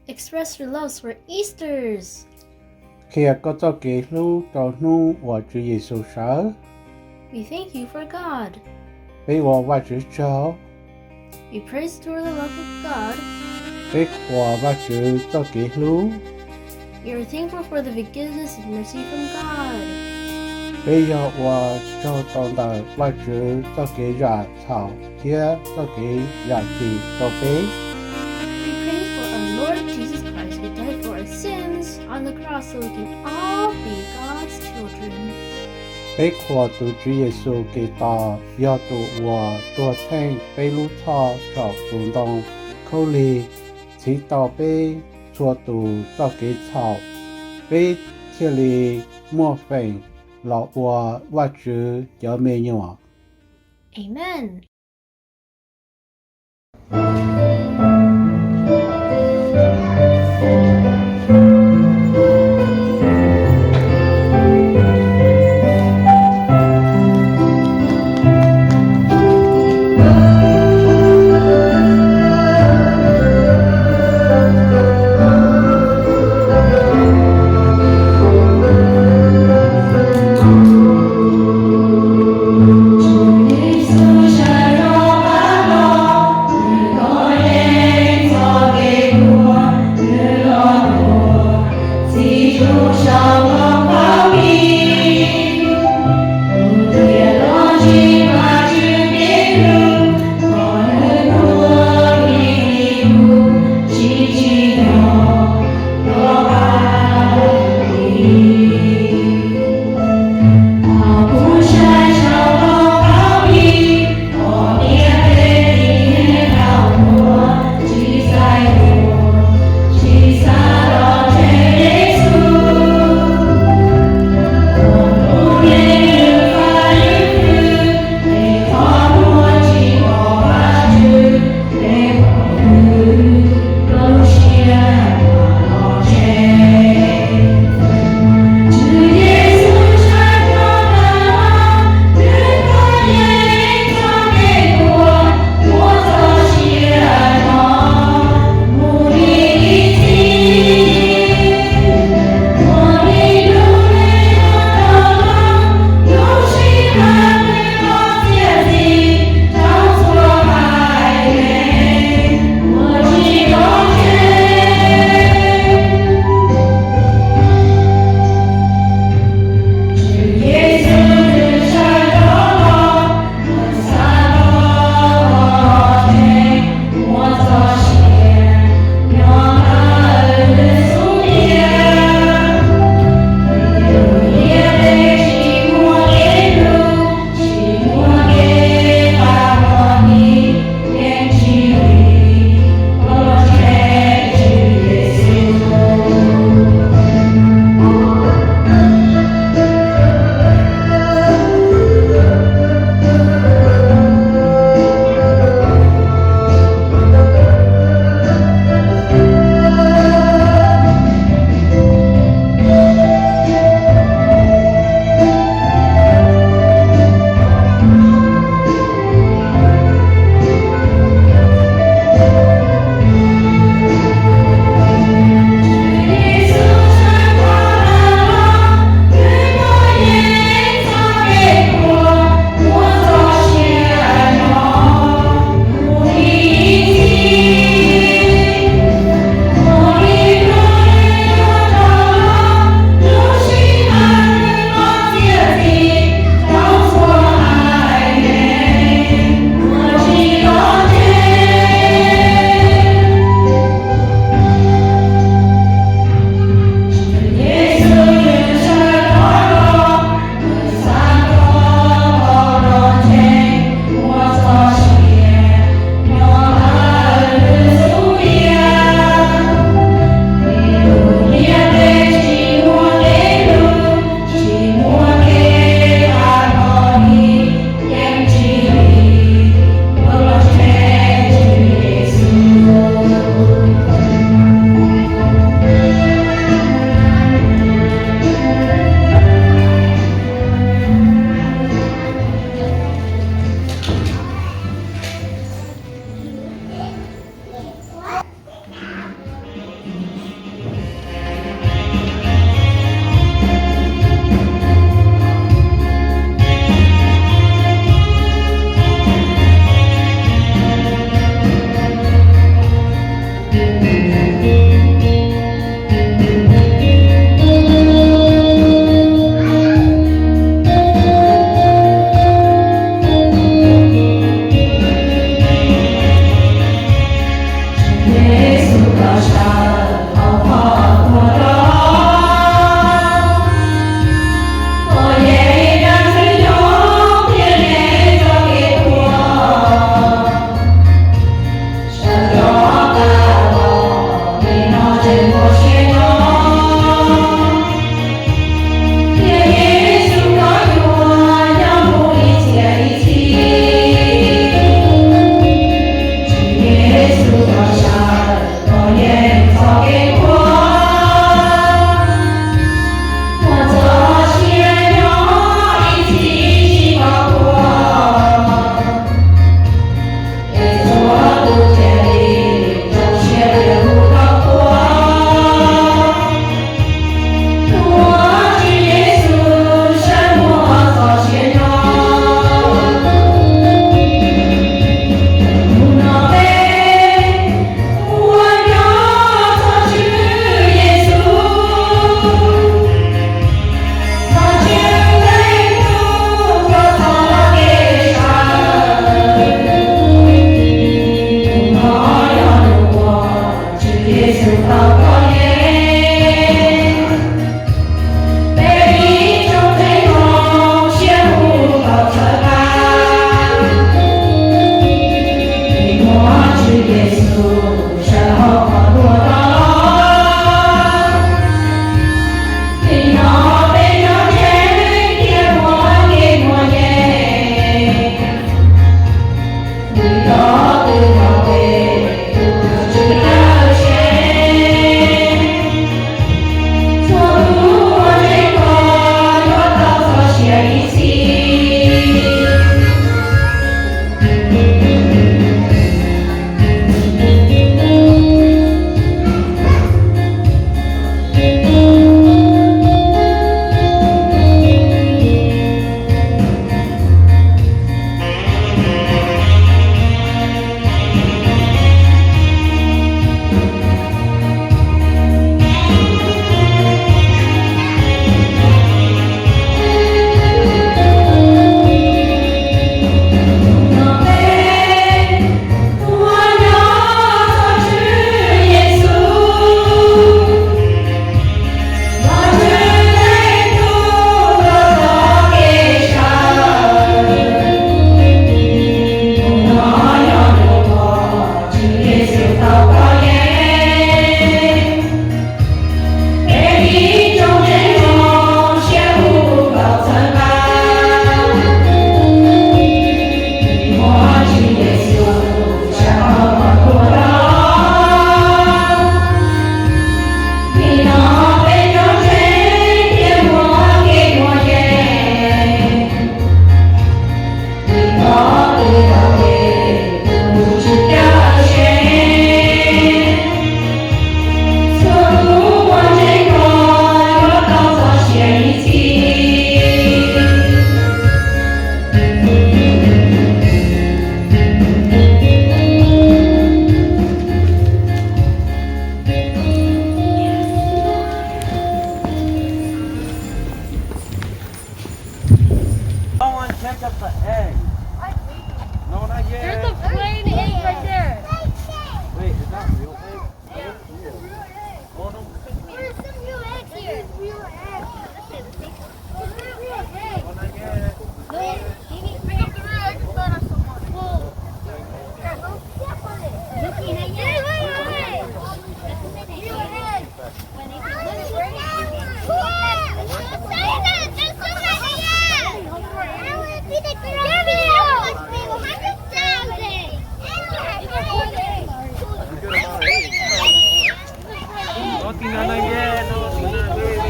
Express your loves for Easters. Qhia koj txoj kev hlub rau hnub uas Tswv Yexus sawv. We thank you for God. Peb ua Vajtswv tsaug. We praise the Lord of God. Peb qhuas Vajtswv txoj kev hlub. We are thankful for the forgiveness and mercy from God. Peb yog ua tsaug rau ntawm Vajtswv txoj kev zam txhaum thiab txoj kev zam txim rau peb. We praise for our Lord Jesus Christ, who died for our sins on the cross so we can all be God's children. Peb qhuas tus Tswv Yexus Khetos yog tus uas tuag theej peb lub txhoj saum tus ntoo khaub lig, txhiv tau peb txhua tus txoj kev txhaum, peb thiaj li muaj feem los ua Vajtswv cov me nyuam. Amen.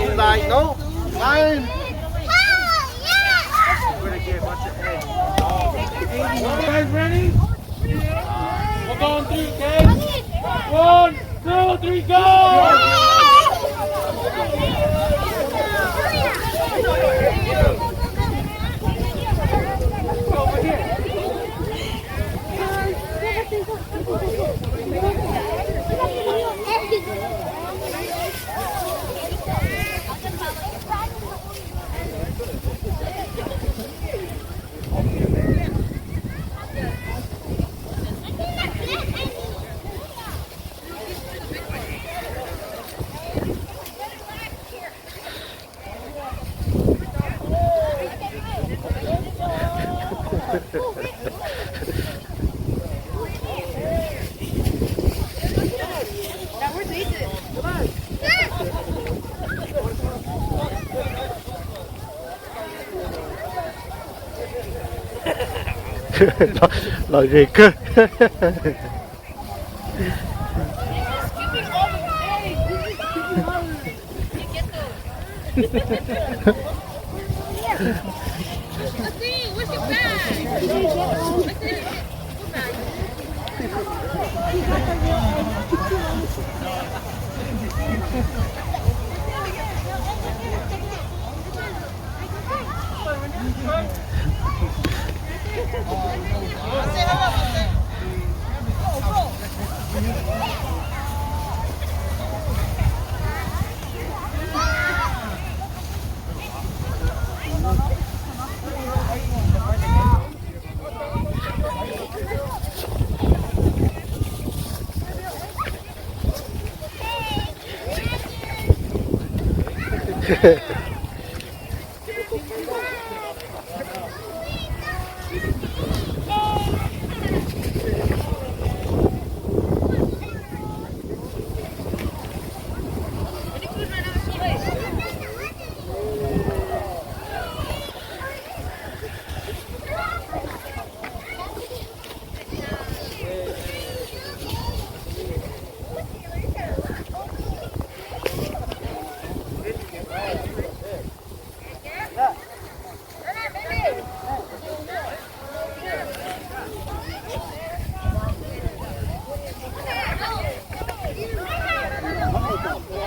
He's like, nope, fine. Guys, ready? We're going through, okay? One, two, three, go! Lom zem kawg.